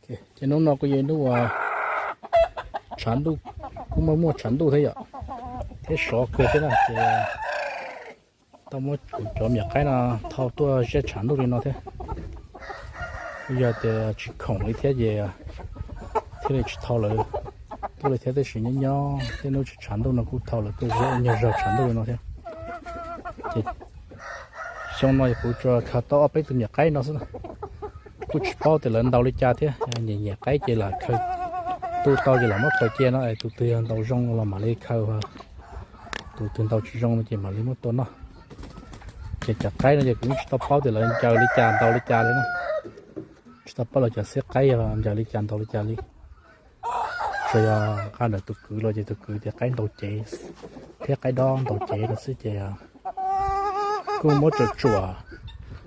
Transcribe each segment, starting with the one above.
Ces hnub no kuj yog hnub uas tshav ntuj, kuj muaj muaj tshav ntuj thiab yom, thiab sov kawg thiab na ces tau muab kuv cov miam qaib no thau tuaj ziab tshav ntuj li no thiab. Kuj yog tias tsis khoom li thiab ces thiaj li tsis thau lawv tuaj li thiab, tab sis nyob nyob tej hnub tsis tshav ntuj no kuj thau lawv tuaj ziab nyuag zog tshav ntuj li no thiab. Ces xyoo no kuv tsuas khaws tau ob peb tus miam qaib no xwb, kuj tsis paub tias lawv ntaus li cas thiab. Nyiam nyiam qaib ces lam khaws, tu tau ces lam muab khaws cia no, tus twg yog ntaus zoo los mam li khaws, tus twg ntaus tsis zoo no ces mam li muab tua noj. Ces cov qaib no ces kuv yeej tsis tau paub tias lawv ncaws li cas ntaus li cas li na. Tsis tau paub lawv cov xiab qaib yog ncaws li cas ntaus li cas li. Tsuas yog nqa ntawm tus kwv los ces tus kwv tias qaib ntaus cev thiab qaib dob ntaus cev no xwb ces kuj muab tsuam tsuam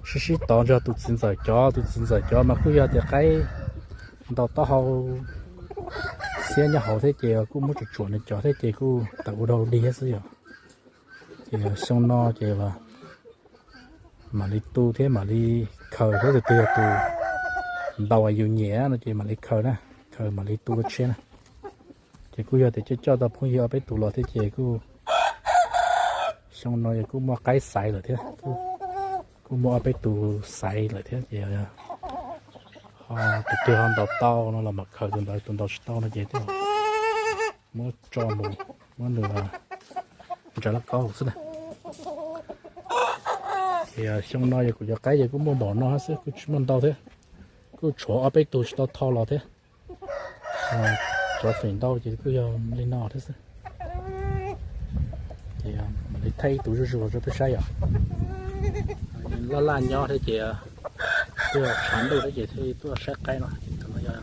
sib sib tov nrog tus txiv ntxawm cov, tus txiv ntxawm cov mas kuj yog tias qaib ntaus taub hau xiab nyob hauv thiab ces kuj muab tsuam tsuam nws cov thiab ces kuj tawm ua dau dig thiab xwb yom. Ces xyoo no ces mam li tu thiab mam li khaws thiab, tus twg yog tus ntaus yus nyiam no ces mam li khaws na, khaws mam li tu ua tshiab na. Ces kuj yog tias coj coj tau phooj ywg ob peb tus los thiab ces kuj xyoo no kuj muaj qaib xaiv lawm thiab, kuj muaj ob peb tus xaiv lawm thiab ces ho tus twg ho ntaus tau no los mam khaws tus ntawd, tus ntaus tsis tau no ces twb muab tso mus, muab nws ntsaws laj kaub xwb na. Ces xyoo no yog kuv cov qaib ces kuj muaj npaum no xwb, kuj tsis muaj ntau thiab, kuj tshuav ob peb tus tsis tau thau los thiab. Cov feem ntau ces kuj yog li no thiab xwb. Ces mam li thaij ib tus zuj zus los rau peb saib yom. Laj laj nyob thiab ces twb tshav ntuj thiab ces thiaj tuaj saib qaib no. Tus no yog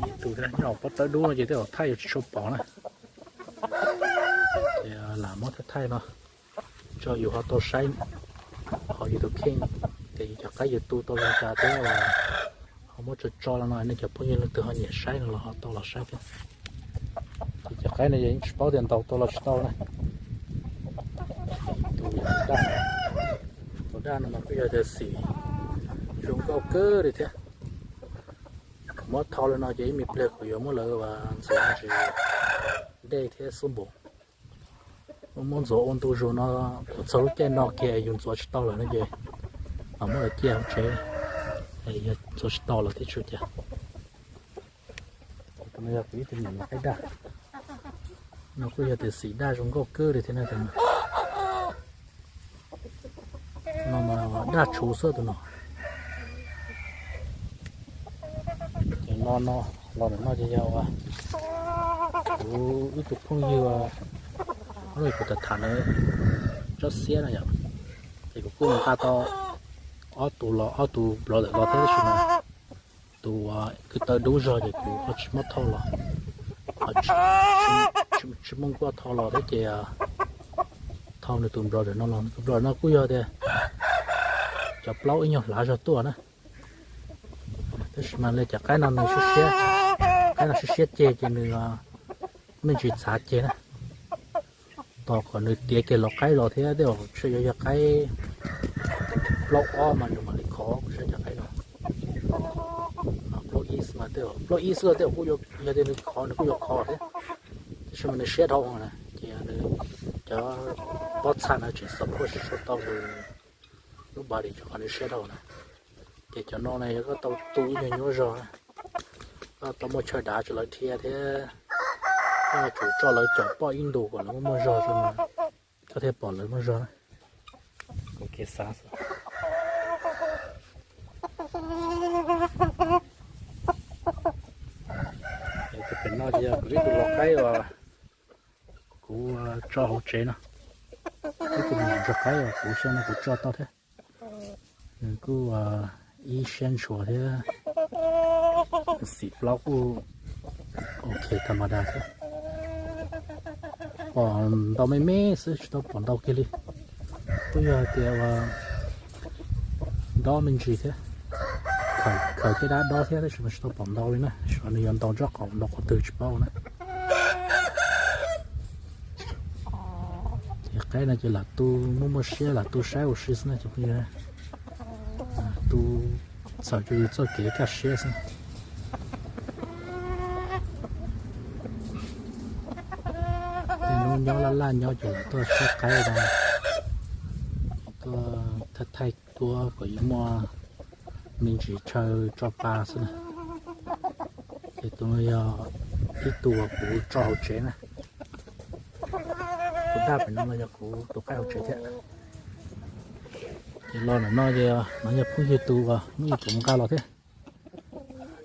ib tus nyob pob tawb dub no ces tej zaum thaij yuav tsis tshua pom na. Ces lam muab thaij thaij no tso yus ho tau saib hauv yus tus kheej tias yus cov qaib yus tu tau zoo cas thiab ho muab tso tso los no nej cov phooj ywg leej twg ho nyiam saib no los ho tau los saib thiab. Ces cov qaib no yog yeej tsis paub tias ntaus tau los tsis tau na. Tus daj, tus daj no mas kuj yog tias xim zoo nkauj kawg li thiab. Kuv muab thau li no ces ib me pliag kuv yuav muab lawv ntxuav ntsis dej thiab xub npum. Muab ntxuav ua ntu zus no, txog lub caij no kiag yus ntxuav tsis tau lawm no ces mam muab lawv cia hauv tsev, yog ntxuav tsis tau los thiaj tsis ua cas. Tus no yog kuv ib tug niam qaib daj, no kuj yog tias xim daj zoo nkauj kawg li thiab na. No mas daj tshuv xwb tus no. Ces no no, los ntawm no ces yog kuv ib tug phooj ywg, kuv tham tham nws tsob xiab no yom. Ces kuv kuj nqa tau ob tus los, ob tus brother los thiab tab sis mas tus kwv taw dub zog ces kuv ho tsis muab thauj los, tsis muaj nkuaj thauj los thiab ces thauj nws tus brother no los. Nws tus brother no kuj yog tias cov plaub ib nyuag hlav zog tuaj na. Tab sis mas li cov qaib no nws siab siab, qaib no siab siab ceg ces nws me ntsis txhav ceg na. Tos kom nws tiav kiag los qaib los thiab tej zaum tseem yuav yog qaib plaub ob mas nws mam li khov kuv saib cov qaib no. Plaub ib xwb mas tej zaum, plaub ib xwb los tej zaum kuj yog tias nws khov nws kuj yuav khov thiab. Tab sis mas nws siab dhau na, ces nws cov pob txha no tseem support tsis tshua tau nws lub body rau qhov nws siab dhau na. Ces cov no na yog koj tau tu ib nyuag nyuaj zog, koj tau muaj chaw dav rau lawv dhia thiab, koj yuav tsum tso lawv caum poj ib ntus kom lawv muaj muaj zog rau mas koj thiaj pom lawv muaj zog na. Kuv kev xav xwb. Tus pem no ces yog kuv ib tug los qaib uas kuv tso hauv tsev no, ib tug me nyuam ntsuag qaib uas kuv xyoo no kuv tso tau thiab. Nws kuj ib siab ntshua thiab, xim plaub kuj ok tha ma da thiab. Pom ntau me me xwb tsis tau pom ntau kiag li. Kuj yog tias ua dob me ntsis thiab, khaws tej dab dob thiab tab sis mas tsis tau pom ntau li na, xyov nws yuav ntaus ntsoj qaum ntau qhov twg tsis paub na. Ces qaib no ces lam tu muaj muaj siab lam tu saib ua si xwb na cov phooj ywg. Tu txhawm rau yus txoj kev kaj siab xwb. Tej hnub nyob laj laj nyob ces lawv tuaj saib qaib no, tuaj thaij thaij tuab kom yuav muaj me ntsis chaw tso pa xwb na. Ces tus no yog ib tug uas kuv tso hauv tsev na. Tus daj pem no los yog kuv tus qaib hauv tsev thiab. Ces los ntawm no ces no yog phooj ywg tus uas hnub ib kuv mus nqa los thiab.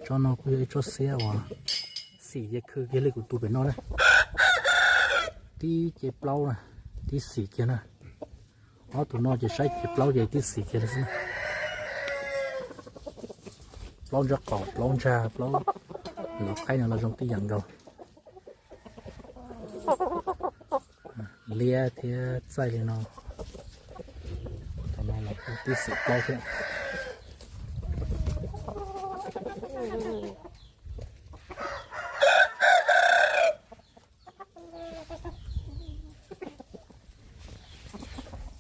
Tsob no kuj yog ib tsob xiab uas xim ces khw kiag li kuv tus pem no na. Tib ce plaub na, tib xim kiag na. Ob tug no ces saib ce plaub ces tib xim kiag li xwb na. Plaub ntsaj qaum, plaub ntsaj, plaub los qaib no los zoo tib yam nkaus. Liab thiab txaij li no. Tus no los kuj tib xim plaub thiab.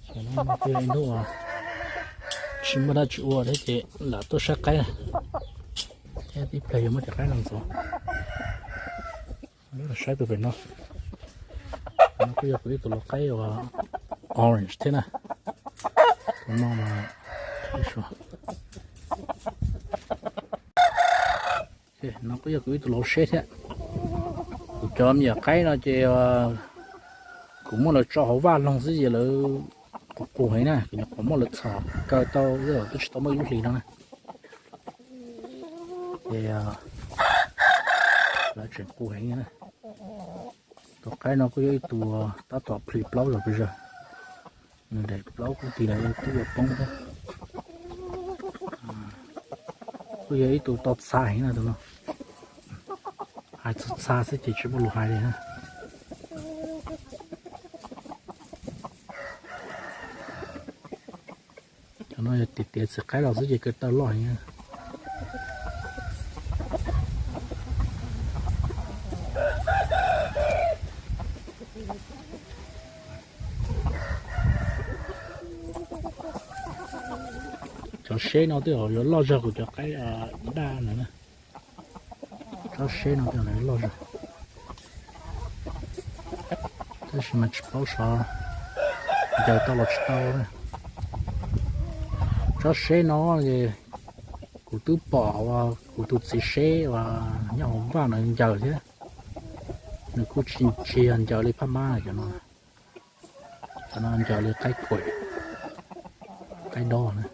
Ces no kuj yog ib hnub uas tsis muaj dab tsi ua thiab ces lam tuaj saib qaib na. Thiab tib pliag yuav muab cov qaib no ntxuav. Saib tus pem no. No kuj yog kuv ib tug lau qaib uas orange thiab na. Tus no mas, no kuj yog kuv ib tug lau seb thiab. Kuv cov me nyuam qaib no ces kuv muab lawv tso hauv vaj loog xwb ces lawv qus qus heev na, kuv nyuam qhuav muab lawv txhom kaw tau twb tsis tau muaj ib lub hlis no na. Ces lawv tseem qus heev na. Tus qaib no kuj yog ib tug tab tom plhis plaub zog pes zog. Nws daim plaub kuj tis lawv twb yuav poob thiab. Kuj yog ib tug tau txha heev na tus no. Hais txog txha xwb ces tsis muaj lus hais li na. Cov no yog tiav tiav txiv qaib los xwb ces ko taw loj heev. Cov seb no twb yuav loj zog kuv cov qaib daj no na. Tsob seb no twb yuav loj zog, tab sis mas tsis paub xyov ncaws tau los tsis tau na. Tsob seb no kuv twb pom uas kuv tus txiv seb uas nyob hauv vaj no ncaws thiab, nws kuj tsis, tsis yog ncaws li phab mab cov no. Cov no ncaws li qaib kuam, qaib dob na.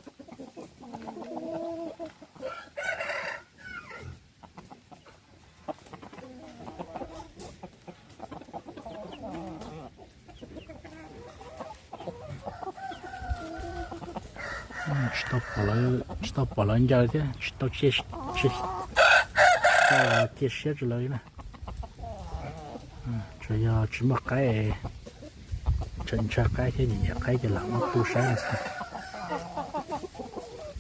Tsis tau pom lawv ncaws thiab tsis tau cia siab rau lawv li na. Tsuas yog tsis muaj qaib, tseem ntshaw qaib thiab nyiam nyiam qaib ces lam muab tu saib no xwb.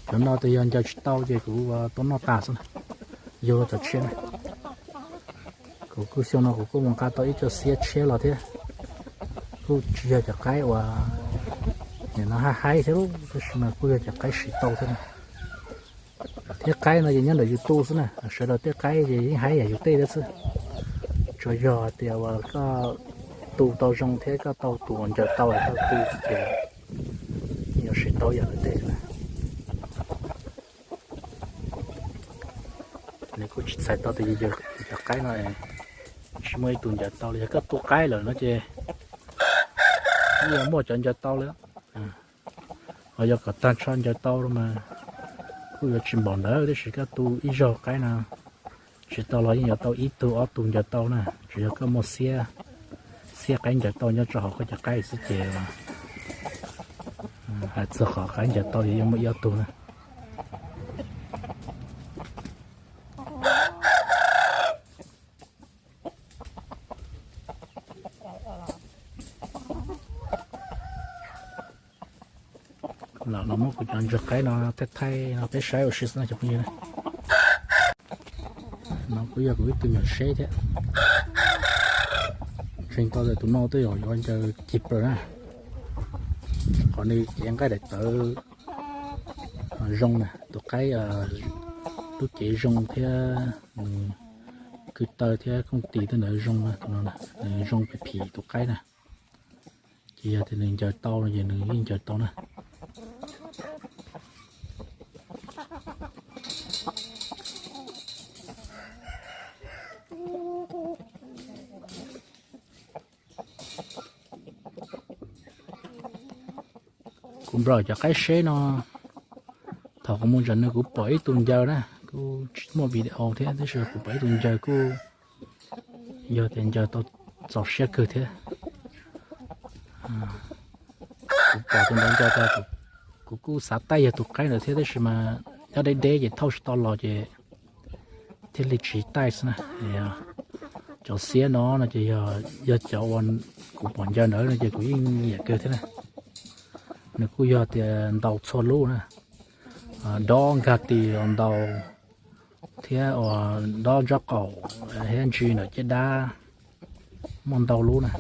Cov no tes yog ncaws tsis tau ces kuv tua noj tas xwb na, yug rau cov tshiab na. Kuv kuj xyoo no kuv kuj mus nqa tau ib co xiab tshiab los thiab. Kuj tsis yog cov qaib uas nim no haib haib thiab lub, tab sis mas kuj yog cov qaib siv tau thiab na. Thiab qaib no ces nyob ntawm yus tu xwb na, sawv daws tej qaib ces yeej haib yam yus tej thiab xwb. Tsuas yog hais tias uas koj tu tau zoo thiab koj tau tus uas ncaws tau koj tu ces yuav siv tau yam lawv tej na. Nws kuj tsis txhais tau tias yus cov qaib no tsis muaj ib tug ncaws tau li. Yog koj tu qaib lawm no ces yeej yuav muaj cov ncaws tau li. Ho yog kom tag nrho ncaws tau mas kuj yuav tsis npaum ntawd, tab sis koj tu ib zaug qaib no tsis tau los yeej yuav tau ib tug ob tug ncaws tau na. Tsuas yog koj muaj xiab, xiab qaib ncaws tau nyob rau hauv koj cov qaib xwb ces hais txog qhov qaib ncaws tau ces yeej muaj ib ob tug na. Lam los muab kuv cov ntsuag qaib no thaij thaij no peb saib ua si xwb na cov phooj ywg na. No kuj yog kuv ib tug nyuam seb thiab. Ntseeg tau tias tus no twb yog yuav ncaws cig plaws na. Qhov nws cev nqaij daim tawv zoo na. Tus qaib lub cev zoo thiab nws kwv taw thiab kooj tis tej ntawd zoo na, tus no nws zoo pem phim tus qaib na. Ces yog tias nws ncaws tau no ces nws yeej ncaws tau na. Kuv nplooj cov qaib seb no, thaum kuv mus ntsam nws kuv pom ib tug ncaws na, kuj tsis muaj video thiab tab sis kuv pom ib tug ncaws kuj yog tias ncaws tau txaus siab kawg thiab. Kuv pom tus ntawd ncaws tau, kuv kuj xav taij yog tus qaib ntawd thiab tab sis mas nyob deb deb ces thauj tsis tau los ces thiaj li tsis taij xwb na. Cov xiab no no ces yog cov uas kuv pom ncaws ntawd no ces kuv yeej nyiam kawg thiab na. Nws kuj yog tias ntaus txhua lub na, dob nkag tis los ntaus, thiab uas dob ntsab qaum thiab ntsis ntawm caj dab, muaj ntau lub na.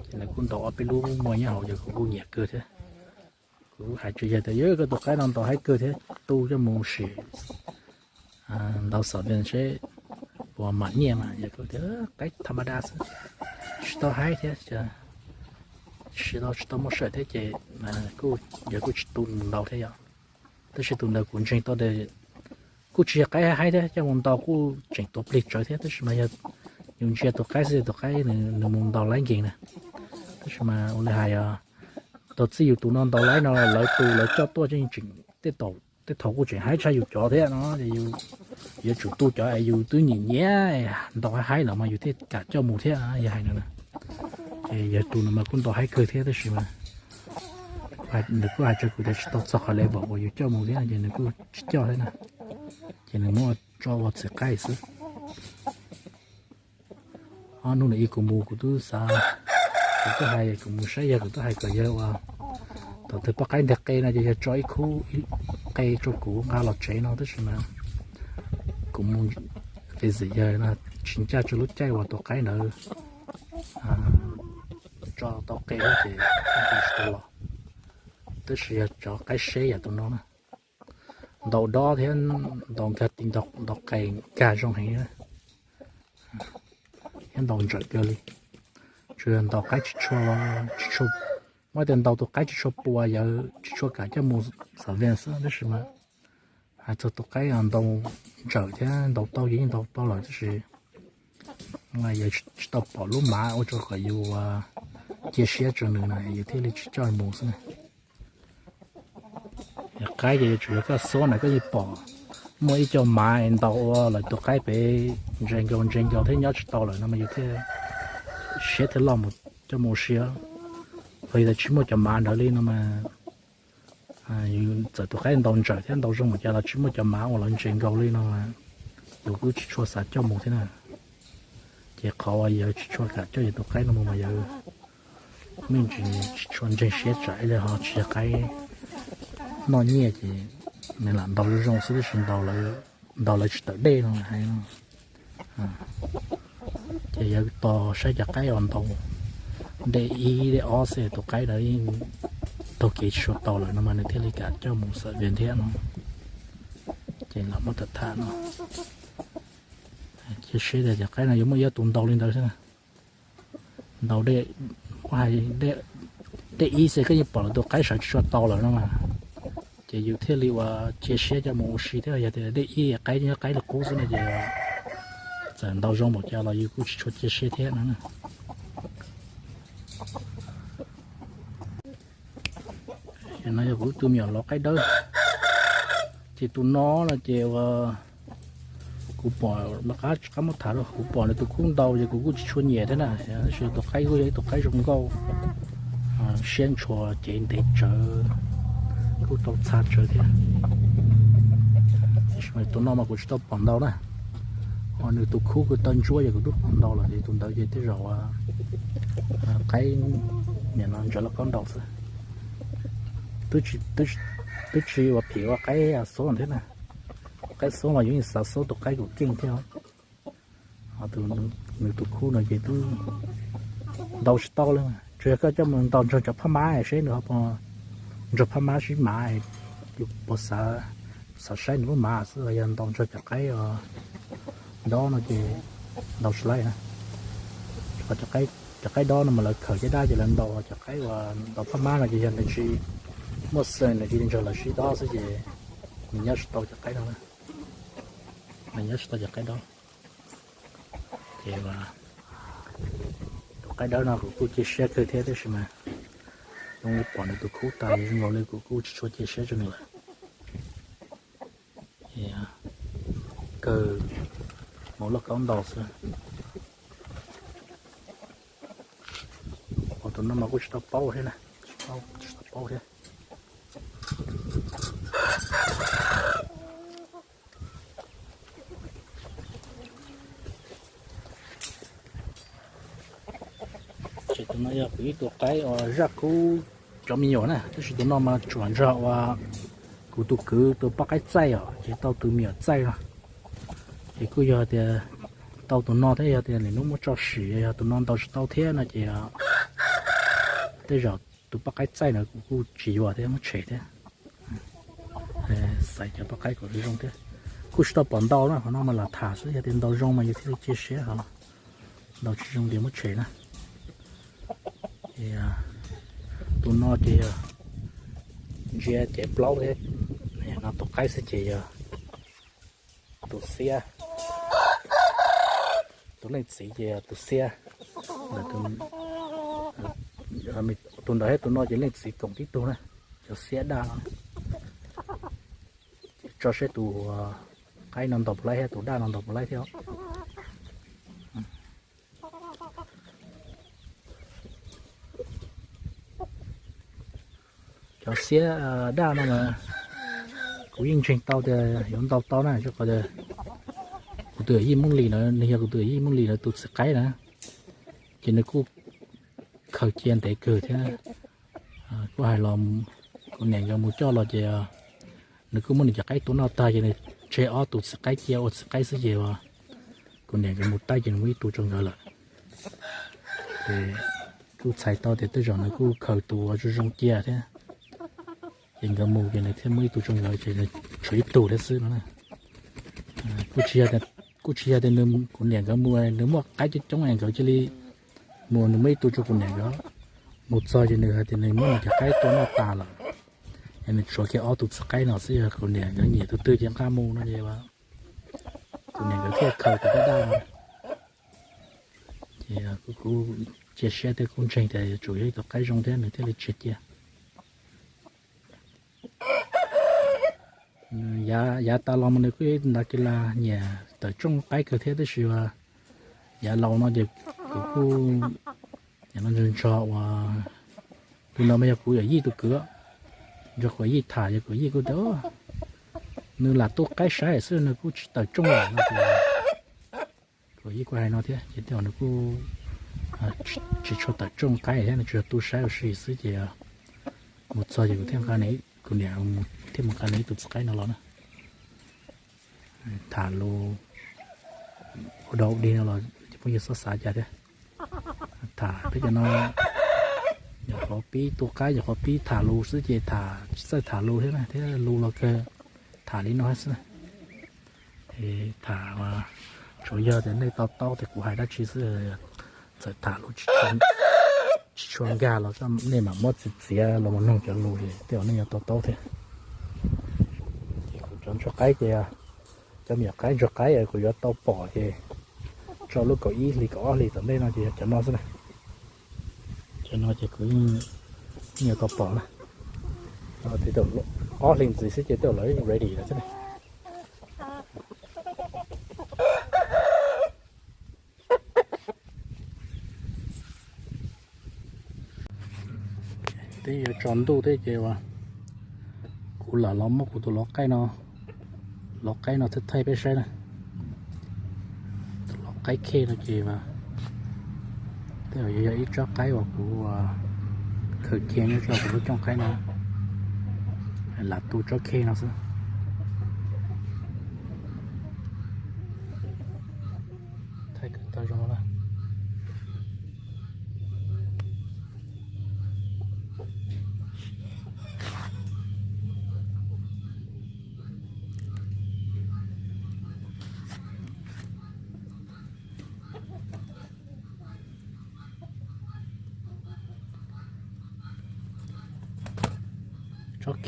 Ces nws kuj ntaus ob peb lub muaj nyob hauv ces kuv kuj nyiam kawg thiab. Kuv hais tsis yog tias yog koj tus qaib no ntaus haib kawg thiab, tu coj mus sim ntaus xam vees seb puas mam nyiaj mas yog tias qaib tha ma da xwb, tsis tau haib thiab, tsis tau tsis tau muaj sij hawm thiab ces kuj yog kuj tsis tu mus ntaus thiab yom. Tab sis tus ntawd kuv ntseeg tau tias kuj tsis yog qaib haib thiab, coj mus ntaus kuj tseem tuav plig tsawv thiab tab sis mas yog yus ntsia tus qaib xwb tus qaib nws mus ntaus laib nkees na. Tab sis mas ua li hais os, thaum txij yus tus no ntaus laib no lawv tus lawv coj tuaj tseem tej thaum kuj tseem haib tshaj yus cov thiab no, yuav tsum tu cov es yus twb nyiam nyiam ntaus haib haib los mas yus thiaj kam coj mus thiab yog hais no na. Ces yog tus no mas kuj ntaus haib kawg thiab tab sis mas nws kuj hais rau kuv tias tsis tau txog qhov level uas yus coj mus thiab ces nws kuj tsis coj thiab na. Ces nws muab tso ua txiv qaib xwb. Ob hnub no ib kuv mus kuv twb xav, kuv twb hais kuv mus saib yog kuv twb hais kom yawg ua, thaum twg poj qaib nteg qe no ces yog tso ib khub qe rau kuv nqa los tsev no tab sis mas kuv mus visit yawg no tsis ncaj rau lub caij uas tus qaib ntawd tso tau qe ces tsis tau los. Tab sis yog cov qaib seb yam tus no na, ntaus dob thiab ntaus nkag tis ntaus qe nkag zoo heev thiab ntaus ntsawm kawg li. Tsuas yog ntaus qaib tsis tshua, tsis tshua, muab tias ntaus tus qaib tsis tshua puas yawg tsis tshua kam coj mus xam vees xwb tab sis mas hais txog tus qaib ntaus ntsawm thiab ntaus tau ces yeej ntaus tau lawm tab sis yawg tsis tau pom lub mav ua rau kom yus cia siab rau nws na yus thiaj li tsis coj mus xwb na. Qaib ces yuav tsum yog koj xuab na koj yeej pom muaj ib co mav ntaus ua lawv tus qaib pem ntse nkaus ntse nkaus thiab nyob tsis tau lawm no mas yus thiaj siab thiaj loj mus coj mus ua si. Yog tias tsis muaj cov mav ntawd li no mas yus txawm tus qaib ntaus ntsawm thiab ntaus zoo npaum cas los tsis muaj cov mav uas lawv ntse nkaus li no mas yus kuj tsis tshua xav coj mus thiab na. Ces qhov uas yawg tsis tshua kam coj yawg tus qaib no mus mas yawg me ntsis tsis tshua ntseeg siab tsam ib leeg ho tsis yog qaib noj nyiaj ces nws lam ntaus zoo zoo xwb tab sis ntaus lawv tsis tawm dej no hais no. Ces yawg tos saib cov qaib uas ntaus dej ib dej ob xwb tus qaib ntawd taug kev tsis tshua tau lawm no mas nws thiaj li kam coj mus xam vees thiab no. Ces lam muab tham tham no, cia siab tias cov qaib no yuav muaj ib tus ntaus li ntawd xwb na. Ntaus dej ib xwb koj yeej pom lawv tus qaib sawv tsis tshua tau lawm no mas, ces yus thiaj li uas cia siab coj mus ua si thiab. Yog tias dej ib qaib nyob qaib li qub xwb no ces txawm ntaus zoo npaum cas los yus kuj tsis tshua cia siab thiab no. No yog kuv tus me nyuam lov qaib dawb, ces tus no no ces uas kuv pom lawv qab tsis qab muab tham rau, kuv pom nws tus khub ntaus ces kuv kuj tsis tshua nyiam thiab na, tab sis tus qaib kuj yog ib tus qaib zoo nkauj, siab ntshua cev ntev tsawv, kuj tau txha tsawv thiab. Tab sis mas tus no mas kuv tsis tau pom ntaus na, ho nws tus khub kuj taw ntsuab ces kuv twb pom ntaus lawm, ces tus ntawd ces tej zaum qaib nim no ntsaws lauj kaub ntaus xwb. Twb tsis ua phim ua qaib xoob thiab na, qaib xoob los yus yeej xav xoob tus qaib kuv keej thiab. Nws tus khub no ces twb ntaus tsis tau li, tsuas yog koj coj mus ntaus nrog cov phab mab seb nws ho puas nrog phab mab sib mav, Yus puas xav, xav saib nws lub mav xwb, yog ntaus nrog cov qaib dob no ces ntaus tsis laib na. Cov qaib dob no mas lawv khaws caj dab ces lawv ntaus, cov qaib uas ntaus phab mab no ces yog nws tsis muaj xeem, nws cia li nrog lawv sib dob xwb ces nws nyob tsis tau cov qaib no, nws nyob tsis tau cov qaib dob. Ces tus qaib dawb no kuv kuj cia siab kawg thiab, tab sis mas zoo li pom nws tus khub tas zoo nkaus li kuv kuj tsis tshua cia siab rau nws lawm. Kawg mus loj kaub ntaus xwb. Ua tus no mas kuj tsis tau paub thiab na, tsis tau paub thiab. Ces tus no yog kuv ib tug qaib uas zaj kub cov me nyuam na, tab sis tus no mas tsuas nrog uas kuv tus kwv tus poj qaib txaij os, ces tau tus me nyuam txaij no. Ces kuj yog tias tau tus no thiab, yog tias lwm hnub muab tso sim, yog tus no ntaus tsis tau thiab no ces tej zaum tus poj qaib txaij no kuv kuj tsis yuav thiab, muab tshem thiab. Xaiv cov poj qaib kom zoo thiab. Kuj tsis tau pom ntaus na, qhov no mas lam tham xwb, yog tias ntaus zoo mas yus thiaj li cia siab, ho ntaus tsis zoo ces muab tshem na. Tus no ces yog ntsia cev plaub thiab, no tus qaib xwb ces yog tus xiab. Tus leej txiv ces yog tus xiab. Tus ntawd thiab tus no ces leej txiv koom tib tug na, cov xiab daj no. Tso seb tus qaib no ntaus puas laib thiab tus daj no ntaus puas laib thiab. Cov xiab daj no mas kuv yeej ntseeg tau tias yuav ntaus tau na, rau qhov tias kuv tus yawm yij Hmoob Lis na, nws yog kuv tus yawm yij Hmoob Lis lawv tus txiv qaib na, ces nws kuj khaws cia ntev kawg thiab. Kuj hais los kuv niam nkawd mus coj los ces nws kuj muab nws cov qaib tua noj tag ces nws tseg ob tug txiv qaib cia ua txiv qaib xwb ces kuv niam nkawd mus taij ces nws muab ib tug rau nkawd lawm. Ces kuj txhais tau tias tej zaum nws kuj khaws tus uas zoo zoo cia thiab, ces nkawd mus ces nws thiaj muab ib tug rau nkawd ces nws tshuav ib tug thiab xwb no. Kuj tsis yog tias kuv niam nkawd mus nws muaj qaib coob coob es nkawd cia li mus nws muab ib tug rau kuv niam nkawd. Mus txog ces nws hais tias nws muab nws cov qaib tua noj tas lawm, es nws tshuav kiag ob tug txiv qaib no xwb, yog kuv niam nkawd nyiam tus twg ces nqa mus no ces kuv niam nkawd thiaj khaws tus daj daj no. Ces kuv cia siab thiab kuv ntseeg tias yuav tsum yog ib tug qaib zoo thiab nws thiaj li tseg cia. Yav tas los mas nws kuj yog ib tug ntawd kis las nyiam tawm tsooj qaib kawg thiab, tab sis yav laus no ces kuv kuj ntsog ntsog uas tus no mas yog kuv yawm yij tus kwv, nrog kuv yij tham ces kuv yij kuj tias nws lam tu qaib saib xwb, nws kuj tsis tawm tsooj lawm no ces kuv yij kuj hais no thiab ces tej zaum nws kuj tsis tshua tawm tsooj qaib thiab, nws tsuas yog tu saib ua si xwb ces mus txog ces kuv thiaj nqa, kuv niam thiaj mus nqa nws ib tug txiv qaib no los na. Tham lus ua dog ua dig no los cov phooj ywg txhob xav cas thiab. Tham peb cov no nyuam qhuav pib tu qaib, nyuam qhuav pib tham lus xwb ces tham tsis txawj tham lus thiab na, thiab lus los kawg tham li no xwb na. Tham mas tsuas yog tias nej to taub tias kuv hais dab tsi xwb, txawm tham lus tsis tshua nkag los nej mam muab txiav txiav los mus noog cov lus es tej zaum nej yuav to taub thiab. Ces kuv cov ntsuag qaib ces, cov me nyuam qaib ntsuag qaib kuv yuav tau pom ces tso lub kaum ib hlis kaum ob hlis tom ntej no ces yog cov no xwb na. Cov no ces kuv yeej yuav tau pom na. Ob hlis ntxiv xwb ces tej zaum lawv yeej ready lawm xwb na. Twb yuav tsaus ntuj thiab ces kuv lam los muab kuv tus lau qaib no, lau qaib no thaij thaij peb saib na. Tus lau qaib khej no ces tej zaum yuav yog ib tsob qaib uas kuv khaws cia nyob rau kuv lub cooj qaib no, lam tu tsob khej no xwb. Thaij kawg tau zoo na.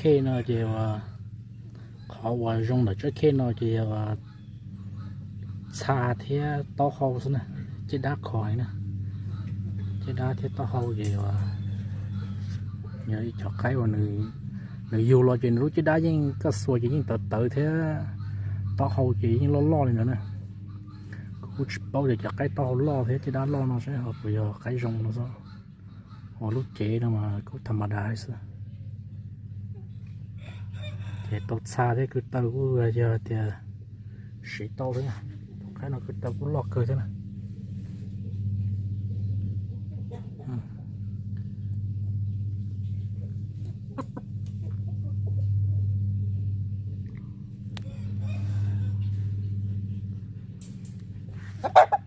Khej no ces uas qhov uas zoo ntawm tsob khej no ces yog txha thiab taub hau xwb na, caj dab kho heev na. Caj dab thiab taub hau ces uas yog ib cov qaib uas nws yug los ces nws lub caj dab yeej kaj xuas ces yeej tawv tawv thiab, taub hau ces yeej loj loj li ntawd na. Kuv kuj tsis paub tias cov qaib taub hau loj thiab caj dab loj no saib ho puas yog qaib zoo no xwb. Ua lub cev no mas kuj tham ma da xwb. Ces tau txha thiab kwv taw kuj yog tias siv tau thiab. Tus qaib no kwv taw kuj loj kawg thiab na.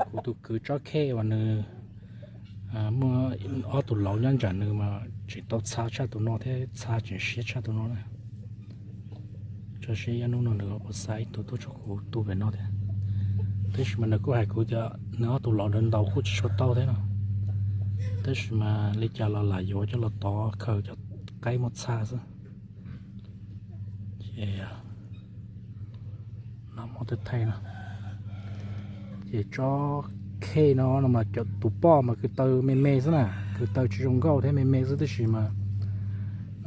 Kuv tus kwv tsob khej uas nws muaj ob tug lauv nyob ntsam nws mas tseem tau txha tshaj tus no thiab txha tseem siab tshaj tus no na. Tso siab ib hnub no nws puas xa ib tug tuaj tso kuv tu pem no thiab. Tab sis mas nws kuj hais kuv tias nws ob tug lauv ntawd ntaus kuj tsis tshua tau thiab no. Tab sis mas li cas los lam yuav coj los tov khaws cov qaib muaj txha xwb. Ces no muab thaij thaij no. Ces tsob khej no no mas cov tus poj mas kwv taw me me xwb na, kwv taw tsis zoo nkauj thiab me me xwb, tab sis mas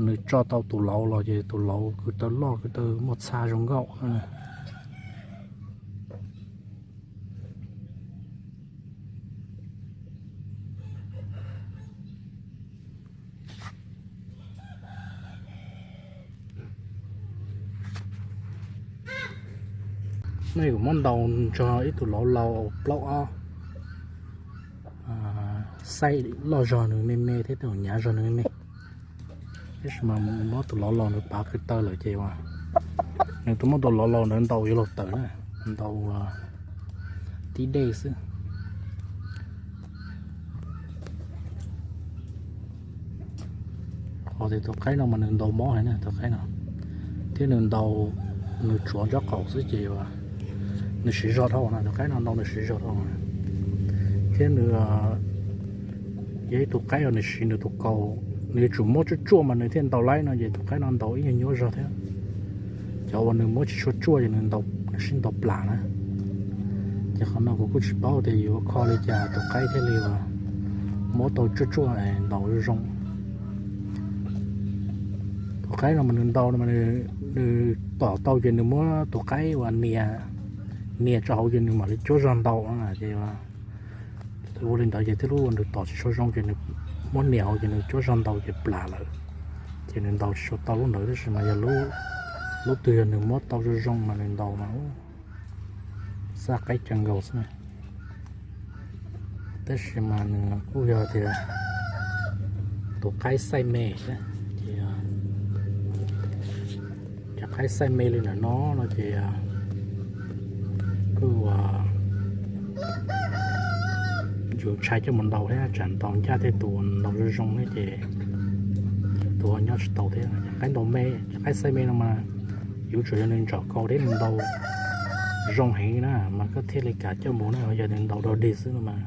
nws tso tau tus lauv los ces tus lauv kwv taw loj kwv taw muaj txha zoo nkauj. No kuv muab ntaus nrog ib tug lauv laus plaub ob, xaij loj zog nws me me thiab tus hnyav zog nws me me. Tab sis mas muab tus lauv laus ntawd pav kwv taw lawm ces nws tus muab tus lauv laus ntawd ntaus yuav luag tawm na, ntaus tib dej xwb. Qhov tias tus qaib no mas nws ntaus mob heev na tus qaib no, thiab nws ntaus, nws tsuav ntsob qaum xwb ces nws siv zog dhau na, tus qaib no ntaus nws siv zog dhau. Thiab nws yog ib tug qaib uas nws siv nws tus kaus, nws yuav tsum muab tsuaj tsuaj mas nws thiaj ntaus laib no ces tus qaib no ntaus ib nyuag nyuaj zog thiab. Cov uas nws muab tsis tshua tsuaj ces nws ntaus, nws sib ntaus plam na. Ces qhov no kuv kuj tsis paub tias yuav kho li cas tus qaib thiaj li uas muab tau tsuaj tsuaj ntaus zoo zoo. Tus qaib no mas nws ntaus no mas nws tom tau ces nws muab tus qaib uas nias, nias tso hauv ces nws mam li cuab zog ntaus no ces ua li ntawd ces thiaj lub nws tom tsis tshua zoo ces nws muab nias hauv ces nws cuab zog ntaus ces plam lawm. Ces nws ntaus tsis tshua tau lub ntawd tab sis mas yog lub twg yog nws muab tau zoo zoo mas nws ntaus mas xaj qaib cag nkaus xwb. Tab sis mas nws kuj yog tias tus qaib xaij me thiab, ces cov qaib xaij me li ntawm no no ces kuj yus ntshai coj mus ntaus thiab tsam ntaus ncaj thiab tus ntaus zoo zoo thiab ces tus ho nyob tsis tau thiab. Cov qaib ntaus me, cov qaib xaij me no mas yuav tsum yog nws ntsaum kaus thiab nws ntaus zoo heev na mas koj thiaj li kam coj mus na, yog nws ntaus dog dig xwb no mas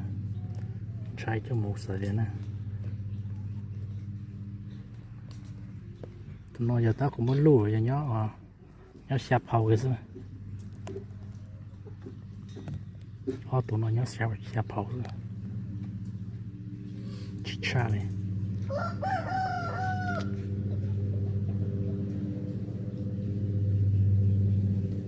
ntshai coj mus xav tias na. Tus no yog tab kuv muab luj yog nyob, nyob xya phau xwb. Ob tus no nyob xya phau xwb, tsis tshaj li.